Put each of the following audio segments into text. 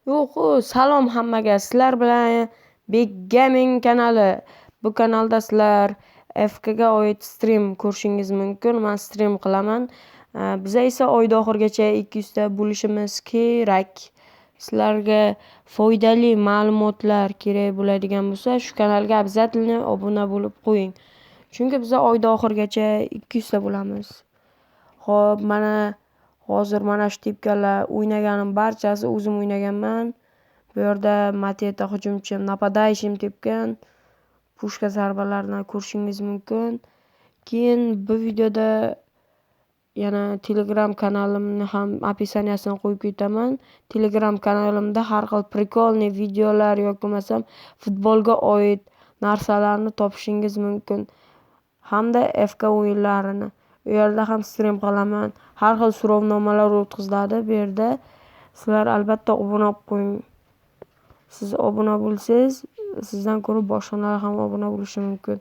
Yo'q-u, salom hammaga. Sizlar bilan Big Gaming kanali. Bu kanalda sizlar FKga oid stream ko'rishingiz mumkin. Men stream qilaman. Biza esa oyda oxirigacha 200 ta bo'lishimiz kerak. Sizlarga foydali ma'lumotlar kerak bo'ladigan bo'lsa, shu kanalga обязательно obuna bo'lib qo'ying. Chunki biza oyda oxirigacha 200 ta bo'lamiz. Xo'p, mana hozir mana shu tepkalar o'ynaganim barchasi o'zim o'ynaganman. Bu yerda Mateta hujumchim, нападающий tepgan. Pushka zarbalarini ko'rishingiz mumkin. Keyin bu videoda yana Telegram kanalimni ham описание sini qo'yib ketaman. Telegram kanalimda har xil прикольный videolar yoki bo'lmasam futbolga oid narsalarni topishingiz mumkin. Hamda FK o'yinlarini. U yerda ham stream qilaman. Har xil so'rovnomalar o'tkaziladi bu yerda. Sizlar albatta obuna bo'lib qo'ying. Siz obuna bo'lsangiz, sizdan ko'rib boshqalar ham obuna bo'lishi mumkin.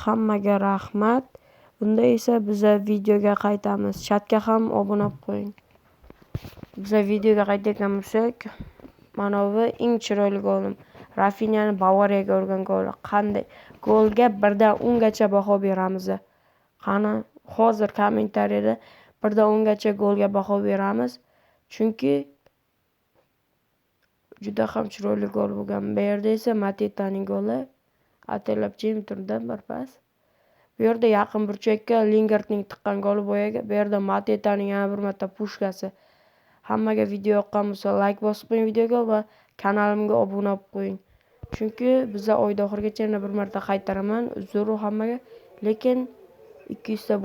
Hammaga rahmat. Bunda esa biza videoga qaytamiz. Chatga ham obuna bo'lib qo'ying. Biza videoga qaytayotgan bo'lsak, mana bu eng chiroyli golim. Rafinyani Bavariyaga urgan goli. Qanday? Golga 1 dan 10 gacha baho beramiz. Qani, hozir kommentariyada 1 dan 10 gacha golga baho beramiz. Chunki juda ham chiroyli gol bo'lgan. Bu yerda esa Matetaning goli. Ataylab jim turdim bir pas. Bu yerda yaqin burchakka Lingardning tiqqan goli boyagi. Bu yerda Matetaning yana bir marta pushkasi. Hammaga video yoqqan bo'lsa, layk bosib qo'ying videoga va kanalimga obuna bo'lib qo'ying. Chunki biza oyda oxirigacha yana bir marta qaytaraman. Uzr hammaga, lekin 200 ta.